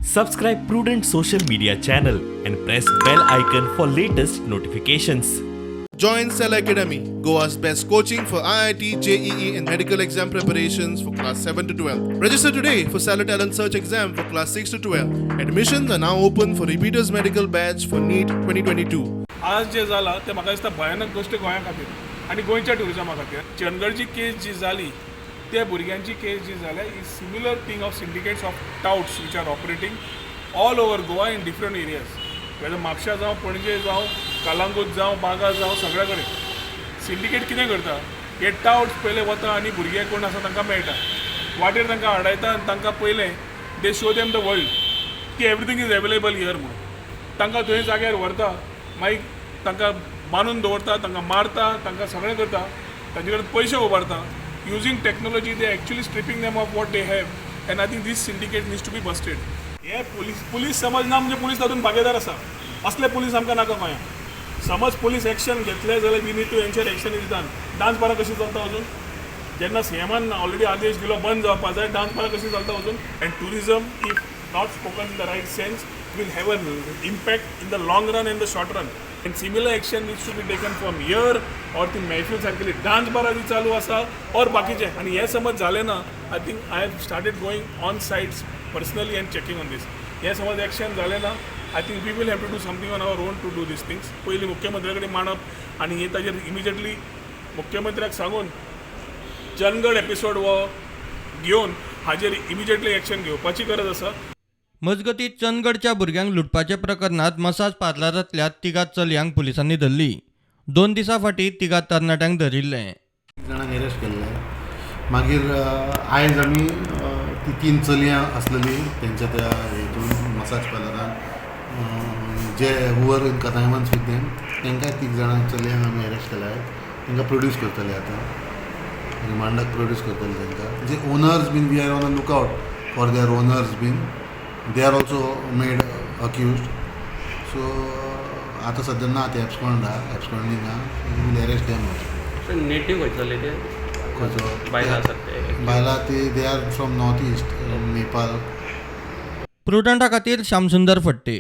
Subscribe Prudent social media channel and press bell icon for latest notifications. Join Cell Academy, Goa's best coaching for IIT, JEE, and medical exam preparations for class 7 to 12. Register today for Stellar Talent Search exam for class 6 to 12. Admissions are now open for repeaters medical batch for NEET 2022. आज जे जाला तें म्हाका दिसता भयानक गोश्ट गोंया खातीर आनी गोंयच्या ट्युरिजमा खातीर. चंदगडची केस जी जाली, त्या भुरग्यांची केस जी जाल्या, is similar thing of syndicates of touts which are operating all over Goa in different areas, whether म्हापशा जावं, पणजे जावं, कलांगूट जावं, बागा जावं, सगळ्या कडेन सिंडिकेट कितें करता, हे टावट्स पयले वता आनी भुरगे कोण आसा तांकां मेळटा, वाटेर तांकां आडायता आनी तांकां पयलें they show them the world की everything is available here म्हणून. तांकां थंय जाग्यार व्हरता, मागीर तांकां बांदून दवरता, तांकां मारता, तांकां सगळें करता, तांचे कडेन पयशे उबारता. Using technology, they actually stripping them of what they have, and I think this syndicate needs to be busted. हे पुलीस पुलीस समज ना म्हणजे पुलीस तातूंत भागीदार आसा. असले पुलीस आमकां नाका गोंयांत. समज पुलीस एक्शन घेतले जाल्यार we need to ensure action is done. Dance बारां कशी चलता अजून, जेन्ना सीएमान ऑलरेडी आदेश दिलो बंद जावपा जाय, डान्स बारां कशी चलता अजून? And tourism, if not spoken in the right sense, will have an impact in the long run and the short run, and similar action needs to be taken from here or ती महफील सारकेली dance बारां जी चालू आसा और बाकीचे. आनी हें समज जालें ना, I think I have started going on sites personally and checking on this. हें समज एक्शन जालें ना, I think we will have to do something on our own to do these things. पयलीं मुख्यमंत्र्या कडेन मांडप आनी हे ताजेर इमिजिएटली मुख्यमंत्र्याक सांगून चंदगड एपिसोड हो घेवन हाजेर इमिजिएटली एक्शन घेवपाची गरज आसा. मजगतीं, चंदगडच्या भुरग्यांक लुटपाच्या प्रकरणांत मसाज पार्लरांतल्या तिगा चलयांक पुलिसांनी धरली. 2 दिसां फाटीं तिगा तरणाट्यांक धरिल्ले. जाणांक अरेस्ट केल्ले. मागीर आयज आमी ती तीन चलयां आसलेली तेंच्या त्या हितून मसाज पार्लरान, जे who were in connivance with them, तांकां तीग जाणां चलयांक आमी अरेस्ट केल्या. तांकां प्रोड्यूस करतले आतां, रिमांडाक प्रोड्यूस करतले तांकां. जे owners been, we are on a lookout for their owners been, they are also made accused. So आतां सद्या ना ते, एब्सकॉन्ड एब्सकॉन्डिंग ना. Will arrest them also. Native खंयसरले ते? खंयचो? बायलां आसात ते. बायलां ती they are from North East, Nepal. प्रुडंटा खातीर श्यामसुंदर फडते.